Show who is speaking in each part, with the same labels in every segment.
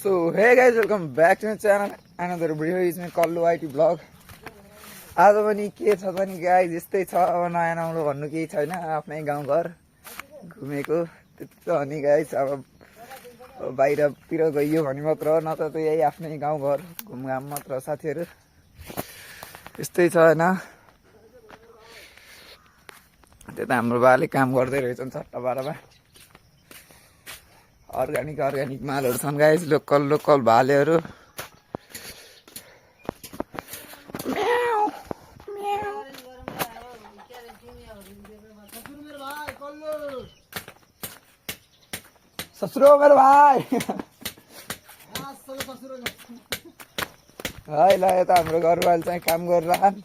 Speaker 1: So hey guys, welcome back to my channel. Another video is my Kallu IT vlog. आज पनि के छ पनि गाइस यस्तै छ। अब नयाँ नौलो भन्नु केही छैन। आफ्नै गाउँघर घुमेको त्यति त हो नि गाइस। अब बाहिरतिर गइयो भने मात्र हो, नत्र त यही आफ्नै गाउँघर घुमघाम मात्र साथीहरू। यस्तै छ हैन। त्यता हाम्रो बाले काम गर्दै रहेछन् चट्टाबारमा। अर्ग्यानिक मालहरू छन् गाइस, लोकल भालेहरू। ससुरो मेरो भाइ है ल, यता हाम्रो घरवाले चाहिँ काम गरिरहन्।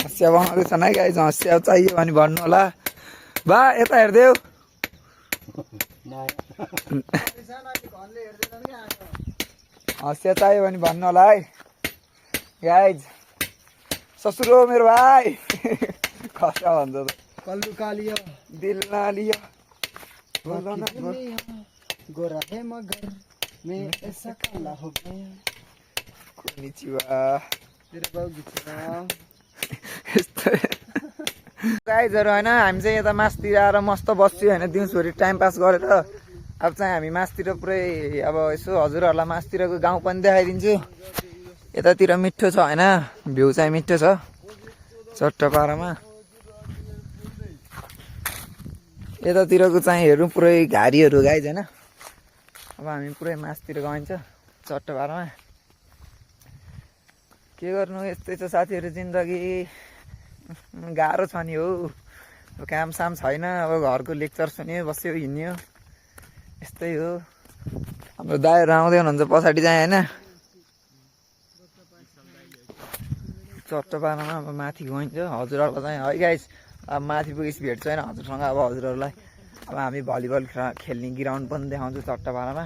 Speaker 1: हँसिया बनाउँदैछन् है गाइस। हँसिया चाहियो भने भन्नु होला। बा यता हेर्देऊ। हँसिया चाहियो भने भन्नु होला है गाइज। ससुरो मेरो भाइ खसा भन्छ त।
Speaker 2: कल्लू का लिया
Speaker 1: दिल ना लिया
Speaker 2: गोरा है मगर मैं ऐसा काला हो गया।
Speaker 1: कोनिचिवा
Speaker 2: तेरे बाउ गिचरा
Speaker 1: यस्तो गाइजहरु हैन। हामी चाहिँ यता मासतिर आएर मस्त बस्छु हैन, दिउँसोरी टाइम पास गरेर। अब चाहिँ हामी मासतिर पुरै अब यसो हजुरहरुलाई मासतिरको गाउँ पनि देखाइदिन्छु। यतातिर मिठो छ हैन, भ्यू चाहिँ मिठो छ चट्टापारामा। यतातिरको चाहिँ हेरौँ पुरै घारीहरू गाइज हैन। अब हामी पुरै मासतिर गइन्छ चट्टापारामा। के गर्नु, यस्तै छ साथीहरू जिन्दगी। गाह्रो छ नि हो, काम साम छैन। अब घरको लेक्चर सुन्यो बस्यो हिँड्यो, यस्तै हो। हाम्रो दाइहरू आउँदै हुनुहुन्छ पछाडि चाहिँ होइन। चट्टापारामा अब माथि गइन्छ हजुरहरूलाई चाहिँ है गाइस। अब माथि पुगेपछि भेट्छ होइन हजुरसँग। अब हजुरहरूलाई अब हामी भलिबल खेल्ने ग्राउन्ड पनि देखाउँछु चट्टापारामा,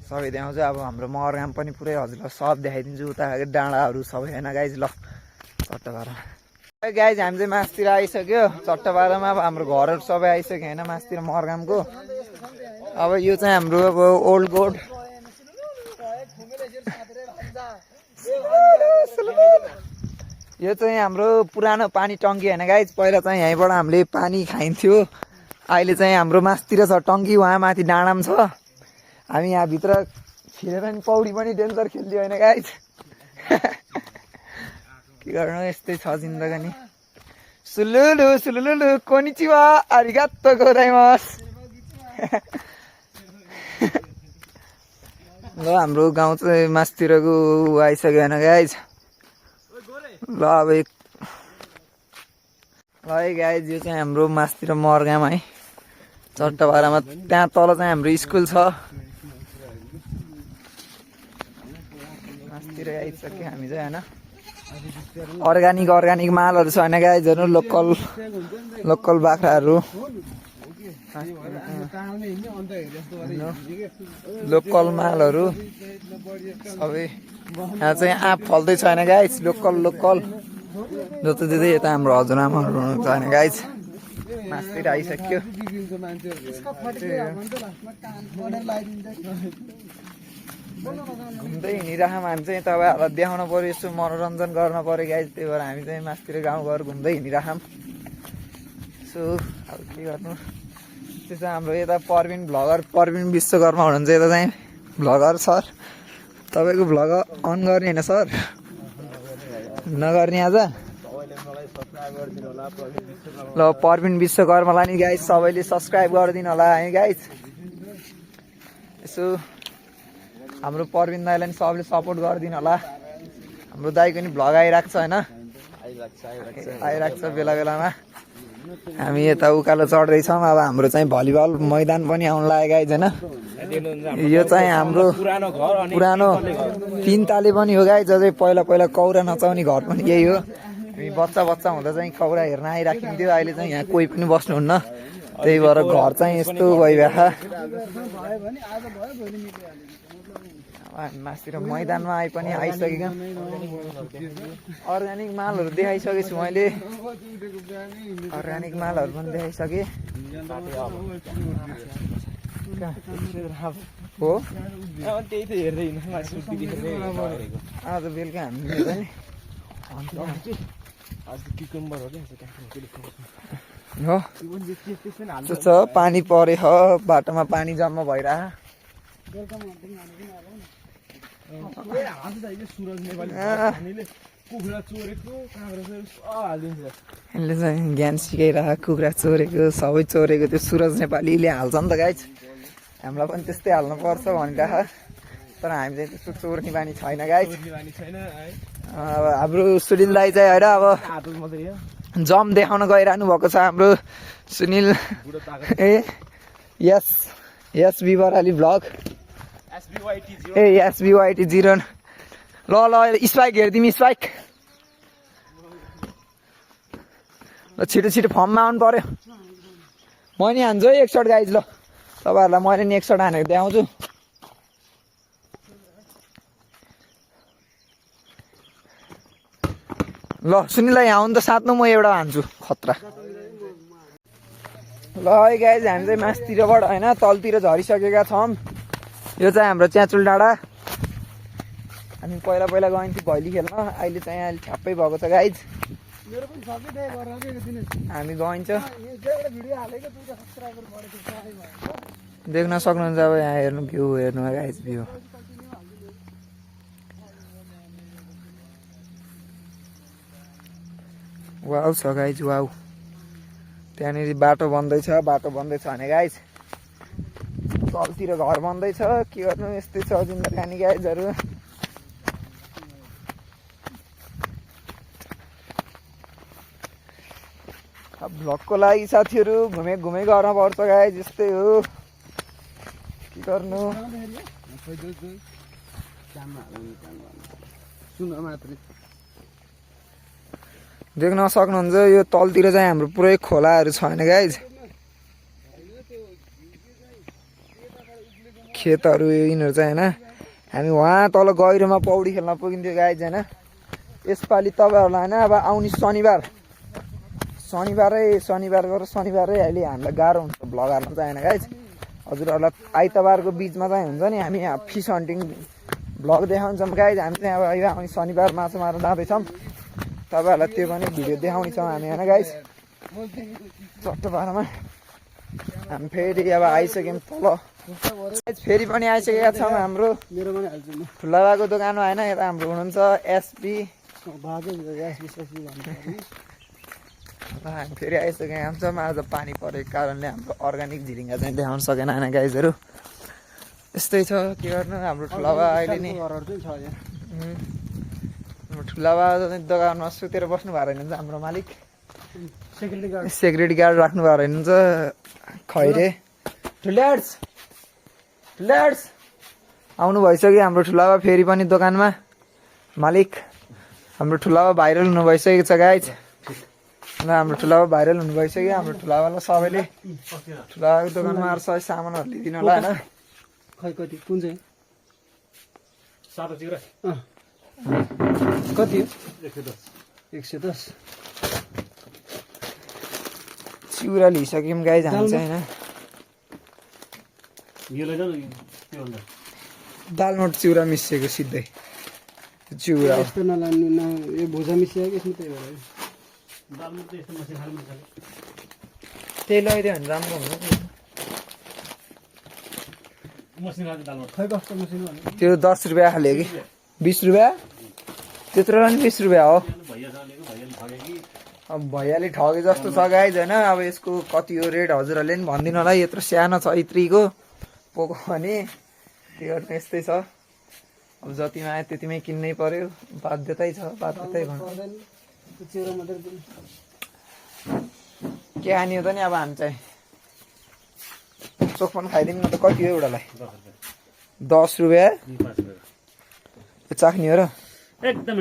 Speaker 1: सबै देखाउँछु। अब हाम्रो मरगाम पनि पुरै हजुरलाई सब देखाइदिन्छु, उता डाँडाहरू सबै होइन गाइज। ल चट्टापारा गाइज, हामी चाहिँ मासतिर आइसक्यो चट्टापारामा। अब हाम्रो घरहरू सबै आइसक्यो होइन मासतिर मरगामको। अब यो चाहिँ हाम्रो अब ओल्ड गोड। यो चाहिँ हाम्रो पुरानो पानी टङ्की होइन गाइज। पहिला चाहिँ यहीँबाट हामीले पानी खाइन्थ्यो। अहिले चाहिँ हाम्रो मासतिर छ टङ्की, वहाँ माथि डाँडामा छ। हामी यहाँभित्र छिरेर नि पौडी पनि डेन्जर खेल्थ्यो होइन गाइज। के गर्नु, यस्तै छ जिन्दगी। सुलुलु सुलुलु कोनिचिवा आरिगातो गोजाइमास। ल हाम्रो गाउँ चाहिँ मासतिरको आइसक्यो होइन गाइज। ल अब ल है गाइज, यो चाहिँ हाम्रो मासतिर मरगाम है चट्टापारामा। त्यहाँ तल चाहिँ हाम्रो स्कुल छ। मासतिर आइसक्यो हामी चाहिँ होइन। अर्ग्यानिक मालहरू छ होइन गाइजहरू। लोकल बाख्राहरू, लोकल मालहरू सबै। यहाँ चाहिँ आँप फल्दैछ होइन गाइज, लोकल जस्तो दिँदै। यता हाम्रो हजुरआमाहरू हुनुहुन्छ होइन गाइज। मासतिर आइसक्यो। घुम्दै हिँडिराखौँ हामी चाहिँ। तपाईँहरूलाई देखाउन पऱ्यो, यसो मनोरञ्जन गर्न पऱ्यो गाइज। त्यही भएर हामी चाहिँ मासतिर गाउँघर घुम्दै हिँडिराखौँ। सो अब के गर्नु। त्यो चाहिँ हाम्रो यता प्रवीण विश्वकर्मा हुनुहुन्छ यता चाहिँ भ्लगर सर। तपाईँको भ्लग अन गर्ने होइन सर, नगर्ने आज। ल प्रवीण विश्वकर्मालाई नि गाइज सबैले सब्सक्राइब गरिदिनु होला है गाइज। यसो हाम्रो प्रवीण दाईलाई नि सबले सपोर्ट गरिदिनु होला। हाम्रो दाईको नि भ्लग आइरहेको छ होइन, आइरहेको छ बेला बेलामा। हामी यता उकालो चढ्दैछौँ। अब हाम्रो चाहिँ भलिबल मैदान पनि आउनु लाग्यो गाइज होइन। यो चाहिँ हाम्रो पुरानो 3 ताले पनि हो गाइज। अझै पहिला कौरा नचाउने घर पनि यही हो। हामी बच्चा हुँदा चाहिँ कौरा हेर्न आइराखिन्थ्यो। अहिले चाहिँ यहाँ कोही पनि बस्नुहुन्न, त्यही भएर घर चाहिँ यस्तो भइरहेको। हामी मासतिर मैदानमा आइसकेका। अर्ग्यानिक मालहरू देखाइसकेको छु मैले। अर्ग्यानिक मालहरू पनि देखाइसकेँ। हो
Speaker 3: त्यही त हेर्दै हिँड्नु
Speaker 1: आज बेलुका हामी लिँदा नि
Speaker 3: आज क्युकम्बर हो क्या
Speaker 1: हो त्यो छ पानी परे हो बाटोमा पानी जम्मा
Speaker 3: सुरज नेपाली कुखुरा चोरेको
Speaker 1: यसले चाहिँ ज्ञान सिकाइरह कुखुरा चोरेको सबै चोरेको त्यो सुरज नेपालीले हाल्छ नि त गाइज हामीलाई पनि त्यस्तै हाल्नु पर्छ भनिरह तर हामी चाहिँ त्यस्तो चोर्ने बानी छैन गाइज अब हाम्रो सुनिल दाई चाहिँ होइन अब जम देखाउन गइरहनु भएको छ हाम्रो सुनिल ए यस यस बिबराली भ्लग ए एसबिवाइटी 0 ल स्पाइक हेरिदिउँ स्पाइक ल छिटो छिटो फर्ममा आउनु पर्यो म नि हान्छु है एक सर्ट गाइज ल तपाईँहरूलाई मैले नि एक सर्ट हानेको देखाउँछु ल सुनिलाई यहाँ आउनु त साथमा म एउटा हान्छु खतरा ल है गाइज हामी चाहिँ मासतिरबाट होइन तलतिर झरिसकेका छौँ यो चाहिँ हाम्रो च्याचुल डाँडा हामी पहिला पहिला गइन्थ्यौँ भैली खेल्न अहिले चाहिँ अहिले ठ्याप्पै भएको छ गाइज हामी गइन्छ देख्न सक्नुहुन्छ अब यहाँ हेर्नु भ्यू हेर्नु गाइज भ्यू वाउ छ गाइज वाउ त्यहाँनिर बाटो बन्दैछ भने गाइज तलतिर घर बन्दैछ के गर्नु यस्तै छ जिन्दगानी गाइजहरू भ्लगको लागि साथीहरू घुमे गर्न पर्छ गाइज यस्तै हो के गर्नु देख्न सक्नुहुन्छ यो तलतिर चाहिँ हाम्रो पुरै खोलाहरू छैन गाइज खेतहरू यिनीहरू चाहिँ होइन हामी वहाँ तल गहिरोमा पौडी खेल्न पुगिन्थ्यो गाइज होइन यसपालि तपाईँहरूलाई होइन अब आउने शनिबारै अहिले हामीलाई गाह्रो हुन्छ भ्लग हाल्नु चाहिँ होइन गाइज हजुरहरूलाई आइतबारको बिचमा चाहिँ हुन्छ नि हामी यहाँ फिस हन्टिङ भ्लग देखाउँछौँ गाइज हामी चाहिँ अब यो आउने शनिबार माछा मार्न जाँदैछौँ तपाईँहरूलाई त्यो पनि भिडियो देखाउनेछौँ हामी होइन गाइज चट्टपारामा हामी फेरि अब आइसक्यौँ तल फेरि पनि आइसकेका छौँ हाम्रो ठुलाबाको दोकानमा होइन यता हाम्रो हुनुहुन्छ एसपी हामी फेरि आइसकेका छौँ आज पानी परेको कारणले हाम्रो अर्ग्यानिक झिरिङ्गा चाहिँ देखाउन सकेन होइन गाइजहरू यस्तै छ के गर्नु हाम्रो ठुलाबा अहिले नि ठुलाबा दोकानमा सुतेर बस्नु भएको रहेछ हाम्रो मालिक सेक्युरिटी गार्ड राख्नु भएको रहेछ खैरे ठुल्याड्स आउनु भइसक्यो हाम्रो ठुलाबा फेरि पनि दोकानमा मालिक हाम्रो ठुलाबा भाइरल हुनु भइसकेको छ गाइज ल हाम्रो ठुलाबा भाइरल हुनु भइसक्यो हाम्रो ठुलाबालाई सबैले ठुलाबाको दोकानमा आएर सबै सामानहरू लिइदिनु होला होइन
Speaker 2: खै कति कुन चाहिँ
Speaker 1: कति
Speaker 2: 110
Speaker 1: चिउरा लिइसक्यौँ गाइज हामी चाहिँ होइन दालमोट चिउरा मिसिएको सिधै चिउरा
Speaker 2: यस्तो नलान्नु न यो भुजा मिसियो कि यसमा त्यही भएर
Speaker 1: त्यही लगाइदियो भने राम्रो हुन्छ
Speaker 2: खै कस्तो मसिनो भने
Speaker 1: त्यो 10 रुपियाँ हाल्यो कि 20 रुपियाँ त्यत्रो पनि 20 रुपियाँ हो अब भैयाले ठगे जस्तो छ गाइज होइन अब यसको कति हो रेट हजुरहरूले पनि भनिदिनु होला यत्रो सानो छ इत्रीको पोको भने के गर्नु यस्तै छ अब जतिमा आयो त्यतिमै किन्नै पर्यो बाध्यतै छ बाध्यतै भन्नु के हान्यो त नि अब हामी चाहिँ चोखपन खाइदिउँ न त कति हो एउटालाई 10 रुपियाँ चाख्ने हो र
Speaker 3: एकदम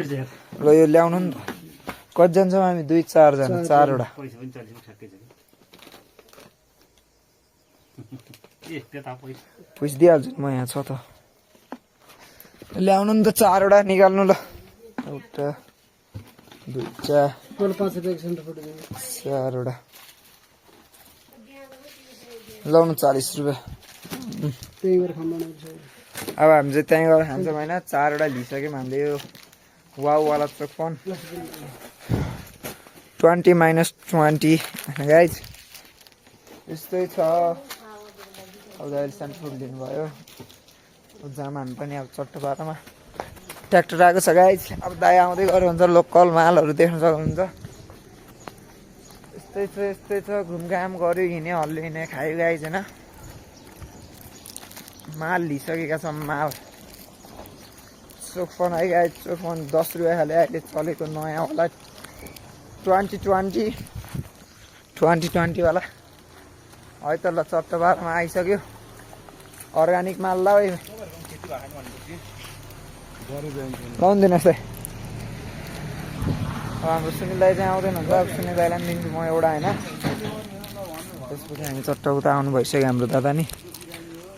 Speaker 1: ल यो ल्याउनु नि त कतिजना छौँ हामी 2-4 जना 4वटा पुछिदिइहाल्छु म यहाँ छ त ल्याउनु नि त 4वटा निकाल्नु ल एउटा 2 4
Speaker 2: 5 रुपियाँ सेन्टर फोटो
Speaker 1: 4वटा लाउनु 40 रुपियाँ
Speaker 2: त्यही गरेर खानु बनाउँछ
Speaker 1: अब हामी चाहिँ त्यहीँ गएर खान्छौँ होइन 4वटा लिइसक्यौँ हामीले यो वाउवाला चोकपन 20 - 20 गाइज यस्तै छ। अब अहिले सेन्ट्रल लिनुभयो जाम हामी पनि अब चट्टो बाटोमा ट्र्याक्टर आएको छ गाइज। अब दाइ आउँदै गरेर हुन्छ लोकल मालहरू देख्न सक्नुहुन्छ। यस्तै छ घुमघाम गऱ्यो हिँड्यो हल्लियो हिँड्यो खायो गाइज होइन। माल लिइसकेका छौँ माल चोकपन है गाइज। चोकपन 10 रुपियाँ खाले अहिले चलेको नयाँवाला 2020 वाला है त। ल चट्टो बाटोमा आइसक्यो अर्ग्यानिक माल ल लाउँदिनुहोस् है। अब हाम्रो सुनिल दाई चाहिँ आउँदैन हुन्छ। अब सुनिल दाईलाई पनि दिन्छु म एउटा होइन। त्यसपछि हामी चट्ट उता आउनु भइसक्यो हाम्रो दादा नि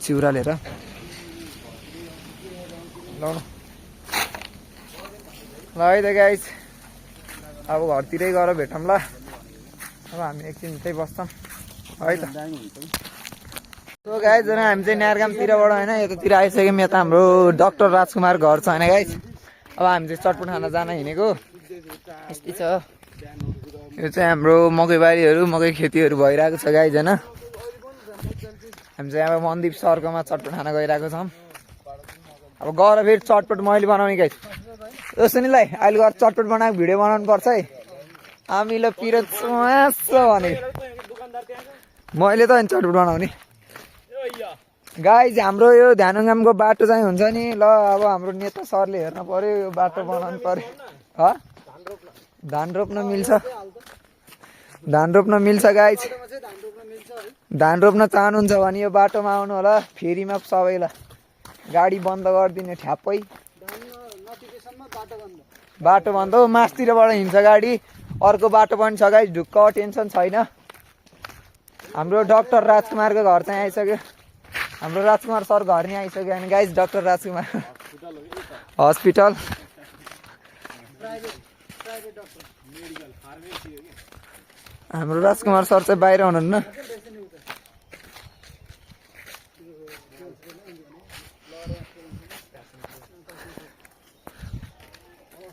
Speaker 1: चिउरा लिएर। लाउनु ल है त गाइज अब घरतिरै गएर भेटौँ ल। अब हामी एकछिन त्यही बस्छौँ है त। सो गाइज हामी चाहिँ न्यारगामतिरबाट होइन यतातिर आइसक्यौँ। यता हाम्रो डाक्टर राजकुमार घर छ होइन गाइज। अब हामी चाहिँ चटपट खाना जान हिँडेको यस्तै छ। यो चाहिँ हाम्रो मकैबारीहरू मकै खेतीहरू भइरहेको छ गाइज होइन। हामी चाहिँ अब मनदीप सरकोमा चटपट खाना गइरहेको छौँ। अब गएर फेरि चटपट मैले बनाउने गाइज। यो सुनिलाई अहिले गएर चटपट बनाएको भिडियो बनाउनु पर्छ है। हामीलाई पिरो चुवास भने मैले त अनि चटपट बनाउने गाइज। हाम्रो यो ध्यानुगामको बाटो चाहिँ हुन्छ नि ल। अब हाम्रो नेता सरले हेर्न पर्यो यो बाटो बनाउनु पर्यो। धान रोप्न मिल्छ गाइज। धान रोप्न चाहनुहुन्छ भने यो बाटोमा आउनु होला फेरीमा सबैलाई गाडी बन्द गरिदिने ठ्याप्पै। बाटो बन्द हो मासतिरबाट हिँड्छ गाडी। अर्को बाटो पनि छ गाइज ढुक्क टेन्सन छैन। हाम्रो डाक्टर राजकुमारको घर चाहिँ आइसक्यो। हाम्रो राजकुमार सर घर नि आइसक्यो होइन गाइज। डाक्टर राजकुमार हस्पिटल हाम्रो राजकुमार सर चाहिँ बाहिर हुनुहुन्न।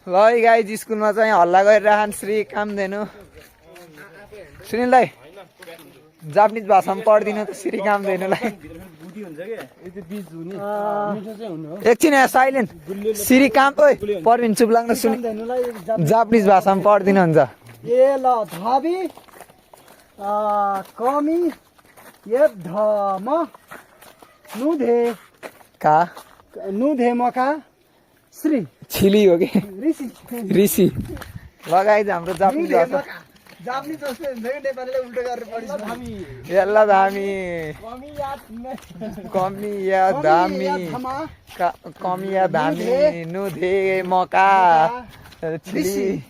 Speaker 1: ल है गाइज स्कुलमा चाहिँ हल्ला गरिरहन् श्री कामधेनु। सुनिल दाइ जापानिज भाषामा पढिदिनु त श्री कामधेनुलाई। एकछिन यहाँ साइलेन्ट श्री काम ओइ पर्विन चुप लाग्न सुनि जापानिज भाषामा पढिदिनुहुन्छ।
Speaker 2: ए ल धाबी कमी ये धम नुधे
Speaker 1: का
Speaker 2: नुधे मका श्री
Speaker 1: छिली हो कि ऋषि। लगाइज हाम्रो जापानिज भाषा
Speaker 2: जापानिज जस्तै हुन्छ कि नेपालीले उल्टो गरेर पढिन्छ।
Speaker 1: यसलाई धामी कमी या धामी कमी या धामी नुधे मका छिली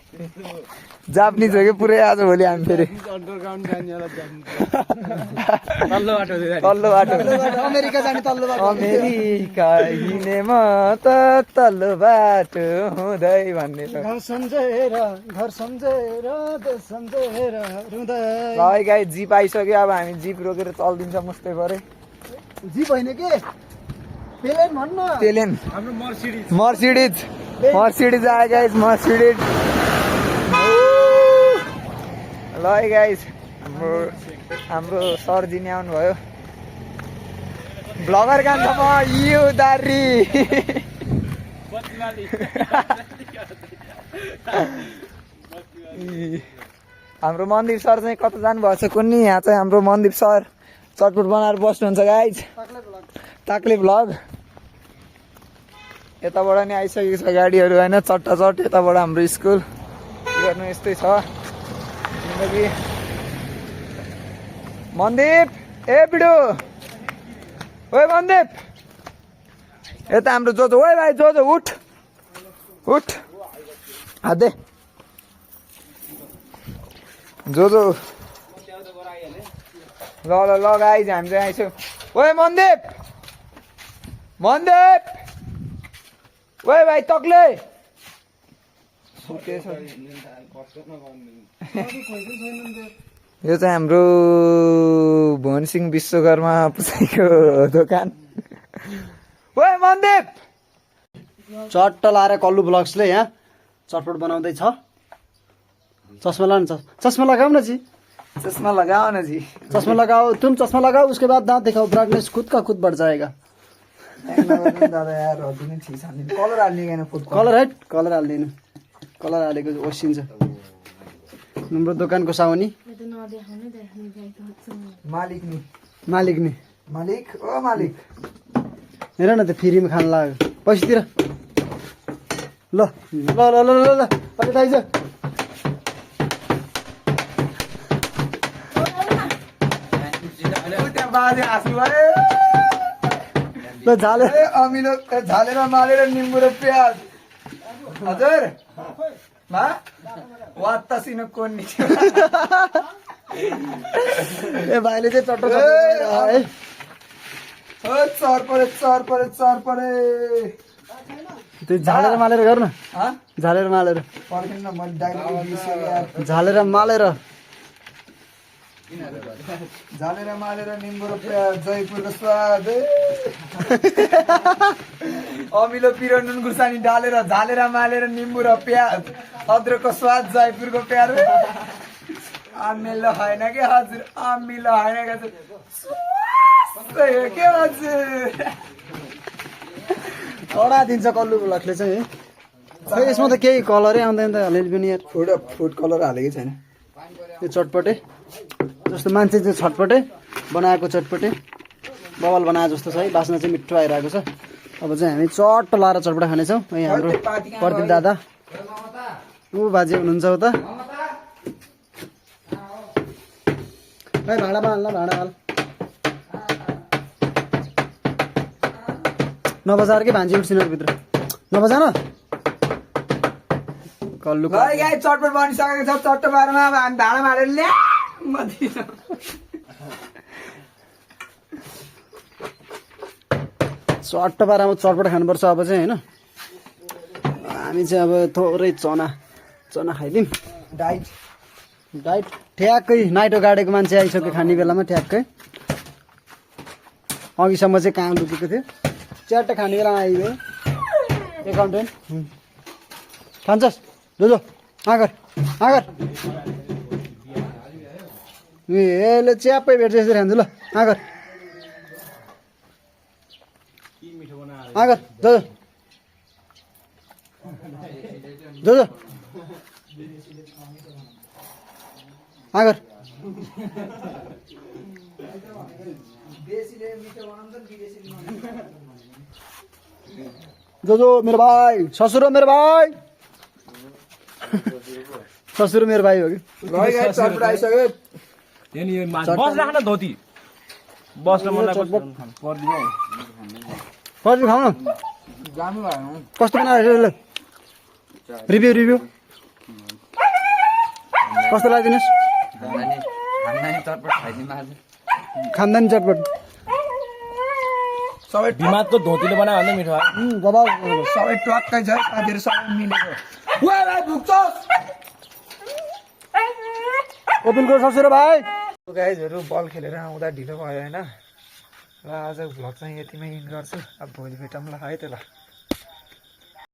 Speaker 1: जापानिज हो कि पुरै आज भोलि हामी फेरि तल्लो बाटो
Speaker 2: अमेरिका जाने तल्लो बाटो।
Speaker 1: अमेरिका हिँडेम त तल्लो बाटो हुँदै भन्ने छ।
Speaker 2: घर सम्झेर देश सम्झेर रुँदै।
Speaker 1: ल है गाई जिप आइसक्यो। अब हामी जिप रोकेर चल्दिन्छ मुस्तै परे।
Speaker 2: जिप होइन के पेलेन भन्न।
Speaker 1: पेलेन
Speaker 3: हाम्रो
Speaker 1: मर्सिडिज आयो गाइज मर्सिडिज। ल है गाइज हाम्रो सरजी नै आउनुभयो। ब्लगर कान्छ म यु दारी। हाम्रो मनदीप सर चाहिँ कता जानुभएको छ कुन्नी। यहाँ चाहिँ हाम्रो मनदीप सर चटपट बनाएर बस्नुहुन्छ गाइज। ताक्ले भ्लग यताबाट नि आइसकेको छ गाडीहरू होइन चट्टाचट। यताबाट हाम्रो स्कुल गर्नु यस्तै छ जिन्दगी। मनदीप ए बिडु ओए मनदीप यता हाम्रो जोजो ओए भाइ जोजो उठ हात दे जोजो। ल गाइज हामी चाहिँ आइसक्यो। ओए मनदीप ओए भाइ तक्ले यो चाहिँ हाम्रो भुवनसिंह विश्वकर्मा पुसाइको दोकान। ओए मनदेव
Speaker 2: चट्ट लाएर कल्लु ब्लग्सले यहाँ चटपट बनाउँदैछ। चस्मा लानु चस्मा लगाऊ न जी,
Speaker 1: चश्मा लगाओ न जी।
Speaker 2: चश्मा लगाओ, तुम चश्मा लगाओ, उसके बाद दांत दिखाओ, ब्राइटनेस खुद का खुद बढ़ जाएगा।
Speaker 1: दादा यार हदिने ठीक छ नि। कलर हाल्ने हैन फुड
Speaker 2: कलर है, कलर हाल्दिनु, कलर हालेको ओसिन्छ। हाम्रो दोकानको साउनी
Speaker 1: मालिक नि
Speaker 2: मालिक नि,
Speaker 1: मालिक ओ मालिक
Speaker 2: हेर न त फ्रीमा खान लाग्यो, पैसा तिर। ल ल ल ल ल ल अलि दाइज
Speaker 1: उता बाजे हाँस्नु भयो।
Speaker 2: ल झाले
Speaker 1: ए अमिलो झालेर मालेर निम्बु र प्याज। हजुर मा वात्तासिनो कोन्नी।
Speaker 2: ए भाइले चाहिँ चट्ट है
Speaker 1: ओ चर परे चर परे चर परे।
Speaker 2: त्यो झालेर मालेर गर न,
Speaker 1: हाँ
Speaker 2: झालेर मालेर,
Speaker 1: पर्खिनु न मैले डाइरेक्ट बिर्सेँ यार।
Speaker 2: झालेर मालेर।
Speaker 1: झालेर मालेर निम्बु र प्याज जयपुरको स्वाद। अमिलो पिरो नुन खुर्सानी डालेर झालेर मालेर निम्बु र प्याज अदरकको स्वाद जयपुरको प्याज। अमिलो होइन के हजुर, अमिलो होइन के हजुर, के हजुर।
Speaker 2: कडा दिन्छ कल्लु ब्लकले चाहिँ। खै यसमा त केही कलरै आउँदैन त अलिअलि पनि यार।
Speaker 1: फुड कलर हालेकै छैन।
Speaker 2: यो चटपटे जस्तो मान्छे चाहिँ छटपटे बनाएको चटपटे बवाल बनाए जस्तो छ है। बास्ना चाहिँ मिठो आइरहेको छ। अब चाहिँ हामी चट्ट लाएर चटपटा खानेछौँ। यही हाम्रो प्रदीप दादा ऊ बाजे हुनुहुन्छ उता। भाइ भाँडामा हाल्न, भाँडा हाल। नबजार कि भान्जी उठ्छिन भित्र, नबजा न। कल्लु
Speaker 1: भाइ गाई चटपट बनिसकेको छ। चट्ट बारमा अब हामी भाँडामा हालेर ल्या म दिन्छु।
Speaker 2: चट्ट पारामा चटपट खानुपर्छ अब चाहिँ होइन। हामी चाहिँ अब थोरै चना खाइदिउँ।
Speaker 1: डाइट
Speaker 2: डाइट ठ्याक्कै नाइटो गाडेको मान्छे आइसक्यो खाने बेलामा ठ्याक्कै। अघिसम्म चाहिँ कहाँ लुकेको थियो, च्याट्ट खाने बेलामा आइगयो एकाउन्टेन्ट। खान्छस् जो आगर आगर। यसले च्याप्पै भेट्छ यसरी खान्छु। ल आगर आगर जो जो जो आगर। जो जो मेरो भाइ, ससुर हो मेरो भाइ, ससुर मेरो भाइ हो कि।
Speaker 1: चटपट आइसक्यो।
Speaker 3: बस राख्न धोती बस्न मन लाग्छ।
Speaker 2: फर्जी खाऊ न,
Speaker 1: जानु भयो।
Speaker 2: कस्तो बनाएर रिभ्यू रिभ्यू कस्तो लगाइदिनुहोस्। खानदानी चटपट
Speaker 1: सबै
Speaker 3: दिमागको धोतीले बनायो भने मिठो भयो।
Speaker 2: दबाउ
Speaker 1: सबै ट्वाक्कै छ। साथीहरू सबै मिलेको। ओए भाइ भुक्छस्।
Speaker 2: कपिलको ससुर भाइ।
Speaker 1: गाइजहरू बल खेलेर आउँदा ढिलो भयो होइन। र आज भ्लग चाहिँ यतिमै इन्ड गर्छु। अब भोलि भेटौँला है त ल।